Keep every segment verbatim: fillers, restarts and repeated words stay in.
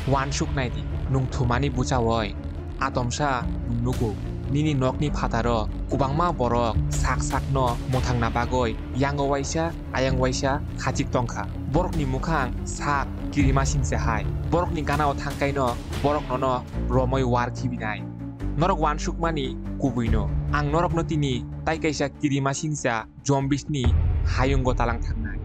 Uansuk nai di, nwng thumani bwchaui. Atomsa nwng nugo, nini nokni phataro kwbangma borok sak sakno mwthangna bagwi yango waisa ayang waisa khachik tongkha. Borokni mukhang sak kirimasingsa hai. Borokni ganao thangkaino borok nono romwi war khibinai. Norok uansukmani kubuino, ang norokno tini tai kaisa kirimasingsa zombies ni hayungo talang thangnai.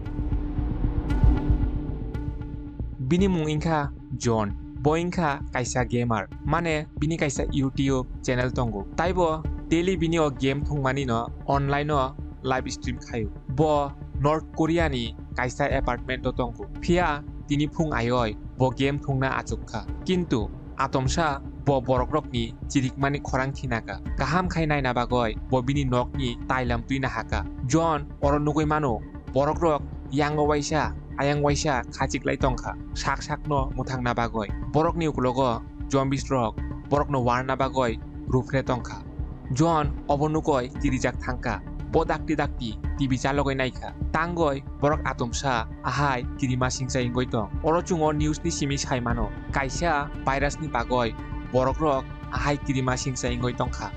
Bini mung wngkha John. Bo wngkha kaisa gamer, mane bini kaisa YouTube channel tongo. Taibo daily bini o game thwngmani no online o live stream khaio. Bo North Korea ni kaisa apartment o tongo. Phiya tini phung aioi bo game thwngna achukha. Kintu atomsa bo borokrokni chirikmani khorang khinaka. Kaham khai naina bagwi bo bini nokni tailam twi nahaka. John oro nugwi mano, borokrok yango waisa ayang waisa khachiklai tongkha, sak sakno mwthangna bagwi. Borokni uklogo zombies rok borokno warna bagwi ruphre tongkha. John obo nugwi kirijak thangkha. Bo dakti dakti T V chalogwi naikha. Tangwi borok atomsa ahai kirimasingsa wngwi tong. Oro chwng o news ni simi sai mano, kaisa virus ni bagwi borokrok ahai kirimasingsa wngwi tongkha.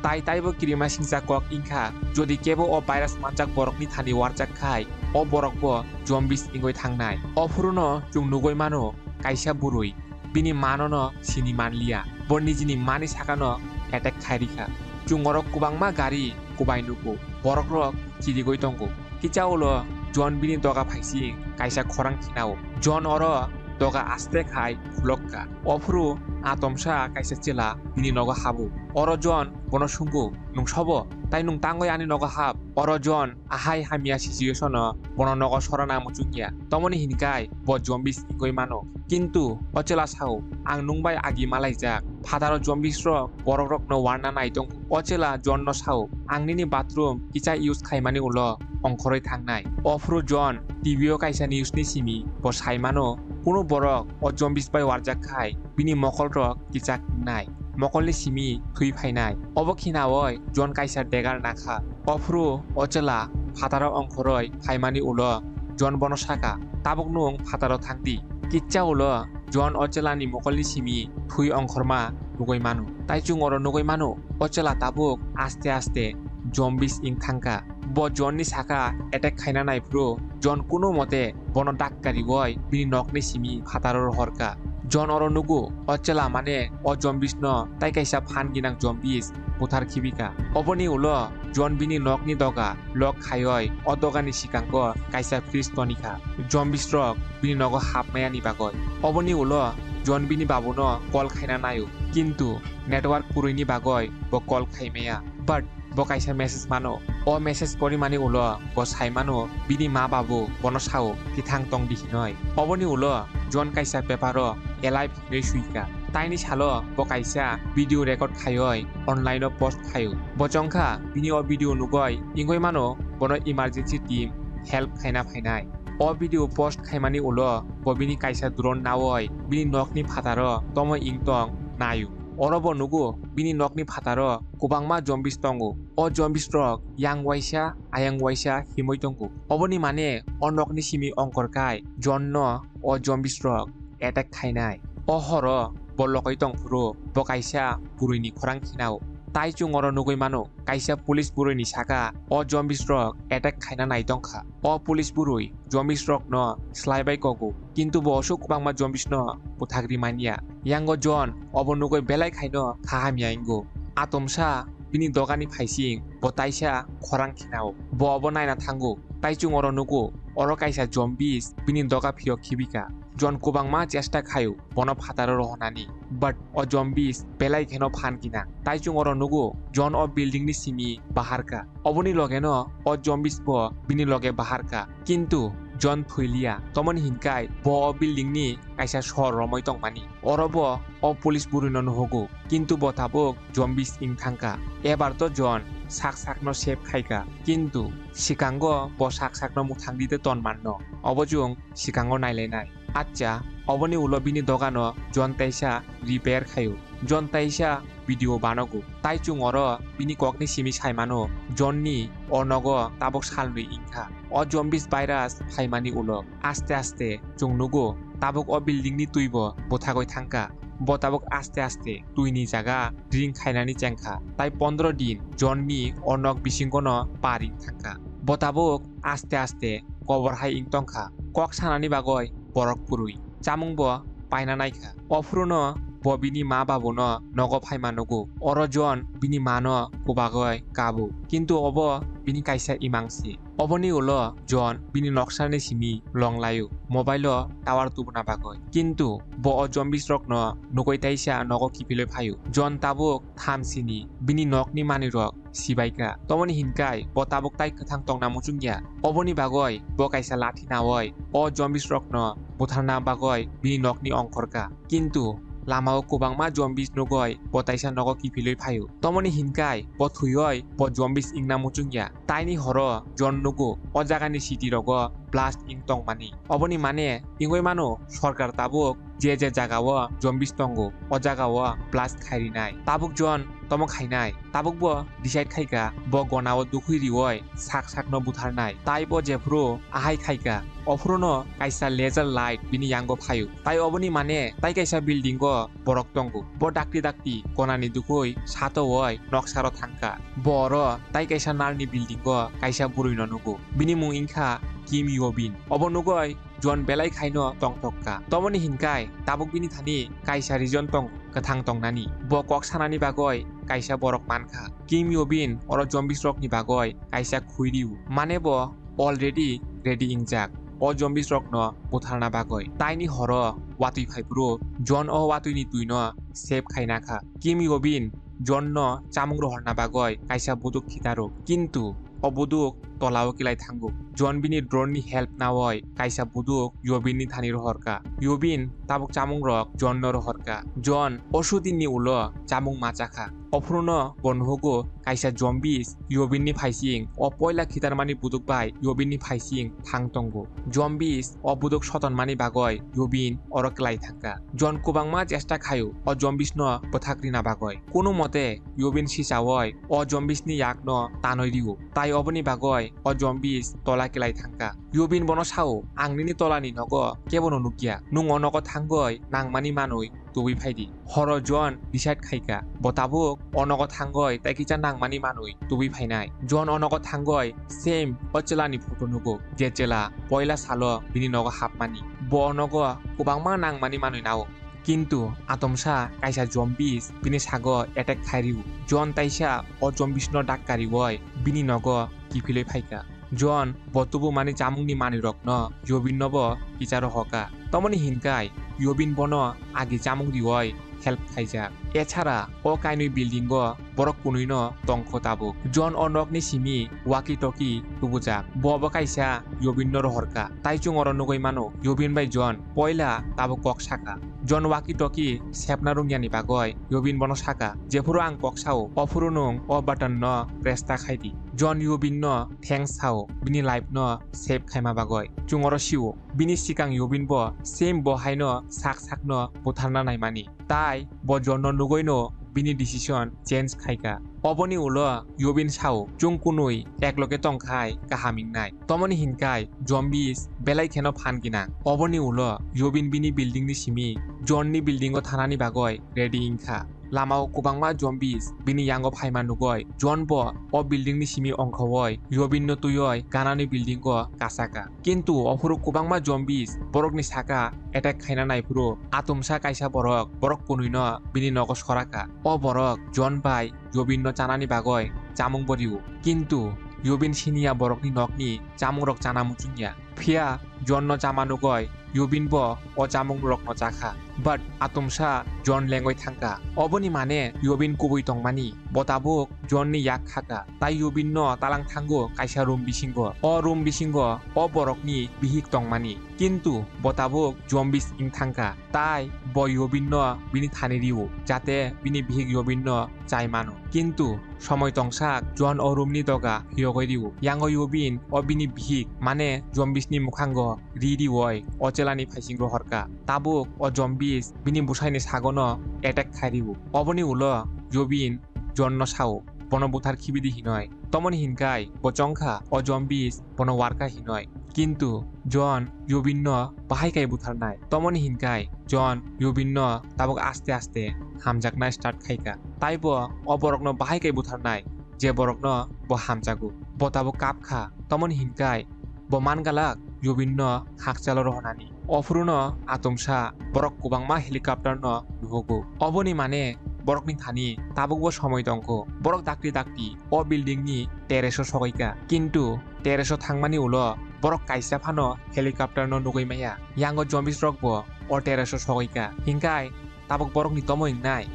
Tai taibo kirimasingsa kok wngkha, jodi kebo o virus manjak borokni thani warjak khai, o borokbo zombies wngwi thangnai. O phuruno chwng nugwi mano, kaisa bwrwi bini manono sini manliya. Bo nijini mani sakano attack khai rikha. Chwng oro kwbangma gari kubai nugo. Borokrok chirigwi tongo. Kicha ulo John bini doga phaising kaisa khorang khinao. John oro doga aste khai khulokka. Ophuru atomsa kaisa chwla bini nogo habo. Oro John bono swngo, "Nwng sobo? Tai nwng tangwi ani nogo hap?" Oro John ahai hamya situation-o bono nogo sorana muchungya. Tomoni hinkai bo zombies wngwi mano. Kintu o chwla sao, "Ang nwng bai agi malaijak. Phataro zombies rok borokrokno warna nai tongo." O chwla John no sao, "Ang nini bathroom kicha use khaimani ulo ongkhorwi thangnai." Ophuru John T V o kaisa news ni simi bo sai mano, kunu borok o zombies bai warjak khai bini mokol rok kichak wngnai, mokolni simi thwi phainai. Obo khinaoi John kaisa degar nakha. Ophuru o chwla phataro ongkhoroi phaimani ulo John bono saka, "Tabuk nwng phataro thangdi." Kicha ulo John o chwlani mokolni simi thwi ongkhorma nugwi mano. Tai chwng oro nugwi mano, o chwla tabuk aste aste zombies wng thangkha. Bo John ni saka attack khaina naiphuru John kunu mote bono dakkarioi bini nokni simi phataro rohorkha. John oro nugo, o chwla mane o zombies no tai kaisa phan ginang zombies buthar khibika. Oboni ulo John bini nokni doga lock khaioi o dogani sikango kaisa fridge tonikha, zombies rok bini nogo hapmayani bagoi. Oboni ulo John bini babuno call khaina naio, kintu network kwrwini bagoi bo call khaimaya. But bo kaisa message mano. O message porimani ulo bo sai mano bini ma babu bono sao, "Kwthang tong di," hinoi. Oboni ulo John kaisa paper-o alive hinoi suika. Taini salo bo kaisa video record khaioi online-o post khaio. Bo chongkha bini o video nugoi wngoi mano bono emergency team help khaina phainai. O video post khaimani ulo bo bini kaisa drone naoi bini nokni phataro tomo wng tong naio. Oro bo nugo bini nokni phataro kwbangma zombies tongo. O zombies rok yang waisa ayang waisa himwi tongo. Oboni mane o nokni simi ongkhor khai John no o zombies rok attack khainai. O horo bo lokoi tongphuru bo kaisa bwrwini khorang khinao. Tai chwng oro nugwi mano, kaisa police bwrwini saka o zombies rok attack khaina nai tongkha. O police bwrwi zombies rokno slaibai kogo, kintu bo aswk kwbangma zombies no bwthagri manya. Yango John obo nugwi belai khaino kha hamya wngo. Atomsa bini dogani phaising bo taisa khorang khinao. Bo obo naina thango. Tai chwng oro nugo, oro kaisa zombies bini doga phiyok khibika. John kwbangma chesta khaio bono phataro rohornani, but o zombies belai kheno phan gina. Tai chwng oro nugo, John o building ni simi baharka. Oboni logeno o zombies bo bini loge baharka. Kintu John thwiliya. Tomoni hinkai bo o building ni kaisa sor romwi tongmani. Oro bo o police bwrwino nuhugo, kintu bo tabuk zombies wng thangka. Ebar to John sak sakno save khaika, kintu sikango bo sak sakno mwthangdi de tonmanno. Obo chwng sikango nailainai. Acha, oboni ulo bini dogano John taisa repair khaio. John taisa video banogo. Tai chwng oro bini kokni simi sai mano, John ni o nogo tabuk salnwi wngkha. O zombies virus phaimani ulo aste aste chwng nugo Tabuk o building ni twi bo bwthagwi thangkha. Bo tabuk aste aste twi ni jaga drink khainani chengkha. Tai pondro din John ni o nok bisingo no paring thangkha. Bo tabuk aste aste kobor hai wng tongkha. Kok sanani bagwi borok kwrwi. Chamung bo paina naikha. Ophuruno bo bini ma babuno nogo phaima nugo. Oro John bini mano kubagwi kabo. Kintu obo bini kaisa imang si. Oboni ulo John bini noksani simi long laio. Mobile o tower tubuna bagwi. Kintu bo o zombies rokno nugwi taisa nogo kiphilwi phaio. John tabuk thamsini bini nokni manwirok sibaikha. Tomoni hinkai bo tabuk tai kwthang tongna muchungya. Oboni bagwi bo kaisa lathi nawi o zombies rokno butharna bagwi bini nokni ongkhorkha. Kintu lamao kwbangma zombies nugwi bo taisa nogo kiphilwi phaio. Tomoni hinkai bo thwiwi bo zombies wngna muchungya. Taini horo John nugo o jagani city rogo blast wng tongmani. Oboni mane wngwi mano sorkar tabuk je je jagao zombies tongo o jagao blast khairinai. Tabuk John tomo khainai. Tabuk bo decide khaikha bo gonao dukhwi riwi sak sakno butharnai. Tai bo jephuru ahai khaikha, ophuruno kaisa laser light bini yango phaio. Tai oboni mane tai kaisa building o borok tongo. Bo dakti dakti konani dukhwi satowoi noksaro thangkha. Bo oro tai kaisa narni building o kaisa bwrwino nugo. Bini mung wngkha Kim Yobin. Obo nugwi John belai khaino tongthok kha. Tomoni hinkai tabuk bini thani kaisa reason tongo kwthang tongnani. Bo kok sanani bagwi kaisa borok mankha. Kim Yobin oro zombies rokni bagwi kaisa khwi rio. Mane bo already ready wngjak o zombies rokno butharna bagwi. Taini horo watwi phaiphuru John o watwini twino save khaina kha. Kim Yobin John no chamung rohorna bagwi kaisa buduk khitaro. Kintu o buduk tolao kilai thango. John bini drone ni help nawi kaisa buduk Yobin ni thani rohorkha. Yobin tabuk chamung rok John no rohorkha. John o sudin ni ulo chamung ma chakha. Ophuruno bo nuhugo kaisa zombies Yobin ni phaising o poila khitarmani buduk bai Yobin ni phaising thang tongo. Zombies o buduk sotonmani bagwi Yobin oro klai thangkha. John kwbangma chesta khaio o zombies no bwthak rina bagwi. Kunu mote Yobin sichawi o zombies ni yak no tanwi rio. Tai oboni bagwi o zombies tola klai thangkha. Yobin bono sao, "Ang nini tolani nogo kebono nukya. Nwng o nogo thangwi nangmani manwi tubui phaidi." Horo John decide khaikha, bo tabuk o nogo thangwi tai kisa nangmani manwi tubui phainai. John o nogo thangwi same o chwlani photo nugo, je chwla poila salo bini nogo hapmani. Bo o nogo kwbangma nangmani manwi nao. Kintu atomsa kaisa zombies bini sago attack khai rio. John taisa o zombies no dakka riwi bini nogo kiphilwi phaikha. John bo tubumani chamungni manwirokno Yobinno bo kicha rohorkha. Tomoni hinkai Yobin bono agi chamung riwi help khaijak. Echara o kainwi building o borok kunui no tongkho tabuk. John o nokni simi walkie talkie tubujak. Bo bo kaisa Yobin no rohorkha. Tai chwng oro nugwi mano, Yobin bai John poila tabuk kok sakha. John walkie talkie sepna rungyani bagwi Yobin bono sakha, "Jephuru ang kok sao, ophuru nwng o button no press ta khaidi." John Yobin no thanks sao, bini life no save khaima bagwi. Chwng oro sio, bini sikang Yobin bo same bo haino sak sakno butharna naimani. Tai bo John no nugwino bini decision change khaikha. Oboni ulo Yobin sao, "Chwng kunui ekloge tongkhai kaham wngnai." Tomoni hinkai zombies belai kheno phan ginang. Oboni ulo Yobin bini building ni simi John ni building o thanani bagwi ready wngkha. Lamao kwbangma zombies bini yango phaima nugwi John bo o building ni simi ongkhowoi Yobin no twiwi ganani building o kasaka. Kintu ophuru kwbangma zombies borokni saka attack khaina naiphuru atomsa kaisa borok borok kunui no bini nogo soraka. O borok John bai Yobin no chanani bagwi chamung bo rio. Kintu Yobin siniya borokni nokni chamung rok chana muchungya. Phiya John no chama nugwi Yobin bo o chamung rokno chakha. But atomsa John lengwi thangkha. Oboni mane Yobin kubui tongmani. Bo tabuk John ni yak khaka. Tai Yobin no talang thango kaisa room bisingo. O room bisingo o borokni bihik tongmani. Kintu bo tabuk zombies wng thangkha. Tai bo Yobin no bini thani rio, jate bini bihik Yobin no chai mano. Kintu somoi tongsak John o room ni doga phiyogwi rio. Yango Yobin o bini bihik mane zombies ni mukhango ri riwi o chwlani phaising rohorkha. Tabuk o zombies bini bwsaini sagono attack khai rio. Oboni ulo Yobin John no sao, bono buthar khibidi hinoi. Tomoni hinkai bo chongkha o zombies bono warkha hinoi. Kintu John Yubin no bahai kai butharnai. Tomoni hinkai John Yubin no tabuk aste aste hamjakna start khaika. Taibo o borokno bahai kai butharnai, je borokno bo hamjago. Bo tabuk kapkha. Tomoni hinkai bo mangalak Yubin no hakchalo rohonani. Ophuruno atomsa borok kwbangma helicopter no nuhugo. Oboni mane borokni thani tabukbo somoi tongkho. Borok dakti dakti o building ni terrace o sogoika. Kintu terrace o thangmani ulo borok kaisa phano helicopter no nugui maya. Yango zombies rok bo o terrace o sogoika. Hinkai tabuk borokni tomo wngnai.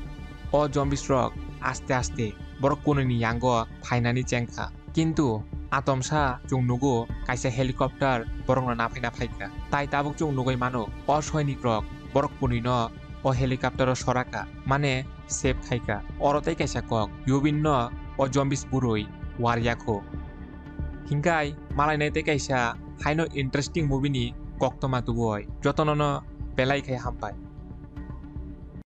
O zombies rok aste aste borok kunui ni yango phainani chengkha. Kintu atomsa chwng nugo kaisa helicopter borokno naphaina phaikha. Tai tabuk chwng nugui mano, o soinik rok borok kunui no o helicopter o soraka, mane save khaika. Oro tei kaisa kok, Yubin no o zombies burui waryakho. Hinkai malainai tei kaisa haino interesting movie ni koktoma tubui. Jotono no belai khai hambai.